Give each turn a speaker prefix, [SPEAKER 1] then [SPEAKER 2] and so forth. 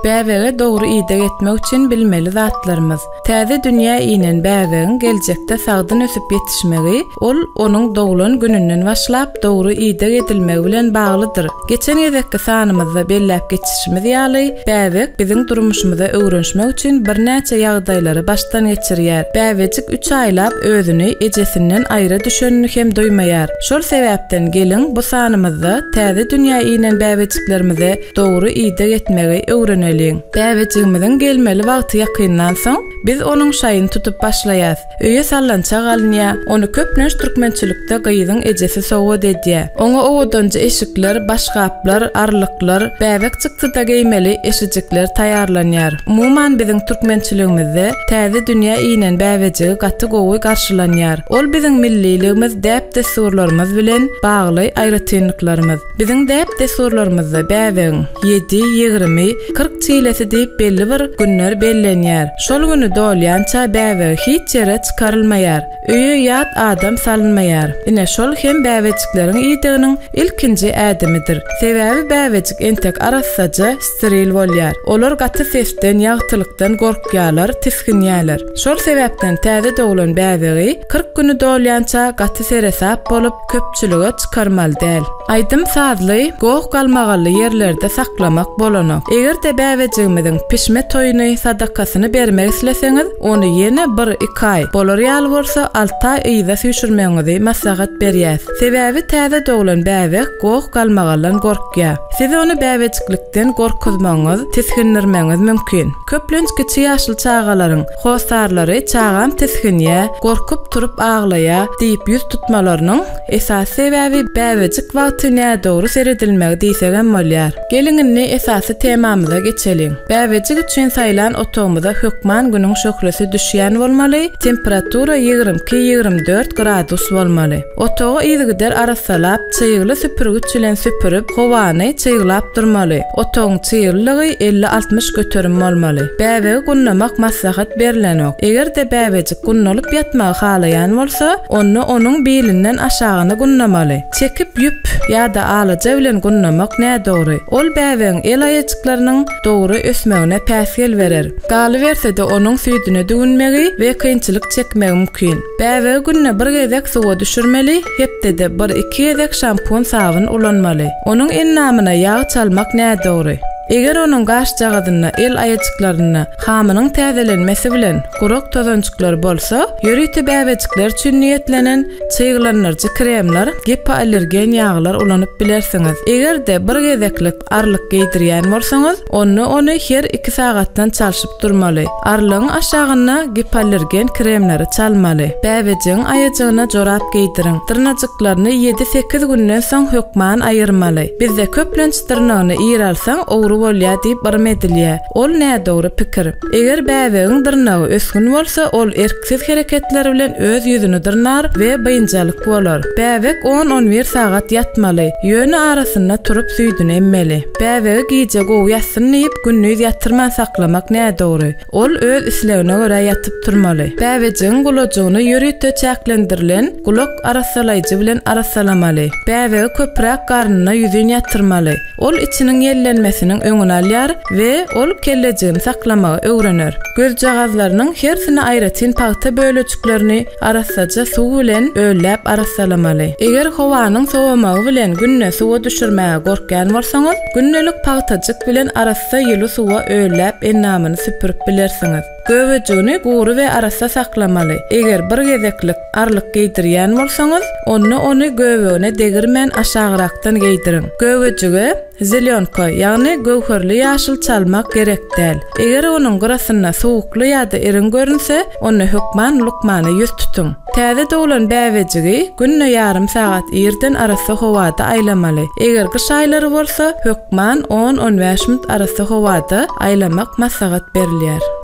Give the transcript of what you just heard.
[SPEAKER 1] Bäbege dogry ideg etmek üçin bilmeli zatlarymyz. Täze dünýä inen bäbegiň geljekde sagdyn ösüp ýetişmegi, ol onuň doglan gününden başlap dogry ideg edilmegi bilen baglydyr. Geçen gezekki sanymyzda belläp geçişimiz ýaly, bäbek biziň durmuşymyza öwrenişmek üçin birnäçe ýagdaýlary başdan geçirýär. Bäbejik üç aýlap özüni ejesinden aýra düşenini hem duýmaýar. Şol sebäpden geliň bu sanymyzda täze dünýä inen bäbejiklerimize dogry ideg etmegi öwreneliň. Bäbejigimiziň gelmeli wagty ýakynlansoň, biz onuň şaýyny tutup başlaýas. Öýe sallançak alynýar, ony köplenç türkmençilikde gyzyň ejesi sowgat edýär. Oňa owadanja eşikler, başgaplar, arlyklar, bäbek çyksa-da geýmeli eşijikler taýýarlanýar. Umuman, biziň türkmençiligimizde täze dünýä inen bäbejigi gaty gowy garşylanýar. Ol biziň milliligimiz, däp-dessurlarymyz bilen bagly aýratynlyklarymyz. Biziň däp-dessurlarymyzda bäbegiň ýedi, 20, 40 çilesi diýip belli bir günler bellenýär. Şol güni dolýança bäbegi hiç ýere çykarylmaýar. Öýe ýat adam salynmaýar. Ine şol hem bäbejikleriň ideginiň ilkinji ädimidir. Sebäbi bäbejik entek arassaja, steril bolýar. Olar gaty sesden, ýagtylykdan gorkýarlar, tisginýärler. Şol sebäpden täze doglan bäbegi 40 güni dolýança gaty seresap bolup, köpçülige çykarmaly däl. Aýdym-sazly, goh-galmagally ýerlerde saklamak bolanok. Eger-de bäbejigimiziň pişme toýuny, sadakasyny bermek isleseňiz, ony ýene bir, iki aý, bolar ýaly bolsa, alty aý yza süýşürmegiňizi maslahat berýäs. Sebäbi täze doglan bäbek goh-galmagaldan gorkýar. Siz ony bäbejiklikden gorkuzmagyňyz, tisgindirmegiňiz mümkin. Köplenç kiçi ýaşly çagalaryň Hossarlary çagam tisginýä, gorkup turup aglaýa diýip ýüz tutmalarynyň esasy sebäbi bäbejik wagty nädogry seredilmegi diýsegem bolýar. Geliň indi esasy temamyza geçeliň. Bäbejik üçin saýlan otagymyza hökman günüň şöhlesi düşýän bolmaly, temperatura 22, 24 gradus bolmaly. Otagy yzygider arassalap, çygly süpürgiç bilen süpürip, howany çyglap durmaly. Otagyň çyglylygy 50-60 göterim bolmaly. Bäbegi gundamak maslahat berlenok. Eger-de bäbejik gundalyp ýatmagy halaýan bolsa, onda onuň bilinden aşagyny gundamaly. Çekip ýüp ýa-da alaja bilen gundamak nädogry. Ol bäbegiň el-aýajyklarynyň dogry ösmegine päsgel berer. Galyberse-de onuň süýdüne düwünmegi we kynçylyk çekmegi mümkin. Bäbegi günde bir gezek suwa düşürmeli, hepdede bir-iki gezek şampun-sabyn ulanmaly. Onuň endamyna ýag çalmak nädogry. Eger onuň gaşjagazynda, el aýajyklarynda hamynyň täzelenmesi bilen gurak tozanjyklar bolsa, ýörite bäbejikler üçin niýetlenen çyglandyryjy kremler, gipoallergen ýaglar ulanyp bilersiňiz. Eger-de bir gezeklik arlyk geýdirýän bolsaňyz, onda ony her iki sagatdan çalşyp durmaly. Arlygyň aşagyna gipoallergen kremleri çalmaly. Bäbejigiň aýajygyna jorap geýdiriň. Dyrnajyklaryny ýedi-sekiz günden soň hökman aýyrmaly. Bizde köplenç dyrnagyny ir alsaň, ogry bolýar diýip yrym edilýär. Ol nädogry pikir. Eger bäbegiň dyrnagy ösgün bolsa, ol erksiz hereketler bilen öz ýüzüni dyrnar we biynjalyk bolar. Bäbek on-on bir sagat ýatmaly, ýöne arasynda turup süýdüni emmeli. Bäbegi gije gowy ýatsyn diýip, gündiz ýatyrman saklamak nädogry. Ol öz islegine görä ýatyp turmaly. Bäbejigiň gulajygyny ýörite çäklendirilen gulak arassalaýjy bilen arassalamaly. Bäbegi köpräk garnyna ýüzin ýatyrmaly. Ol içiniň ýellenmesiniň öňüni alýar we ol kellejigini saklamagy öwrener. Gözjagazlarynyň hersine aýratyn pagta bölejiklerini arassaja suw bilen ölläp arassalamaly. Eger howanyň sowamagy bilen günde suwa düşürmäge gorkýan bolsaňyz, gündelik pagtajyk bilen arassa ýyly suwa ölläp endamyny süpürip bilersiňiz. Göbejigini gury we arassa saklamaly. Eger bir gezeklik arlyk geýdirýän bolsaňyz, onda ony göbegine degirmän aşagrakdan geýdiriň. Göbejige zelýonka, ýagny göwherli ýaşyl çalmak gerek däl. Eger onuň gyrasynda suwukly ýa-da iriň görünse, onda hökman lukmana ýüz tutuň. Täze doglan bäbejigi günde ýarym sagat irden arassa howada aýlamaly. Eger gyş aýlary bolsa, hökman on-on bäş minut arassa howada aýlamak maslahat berilýär.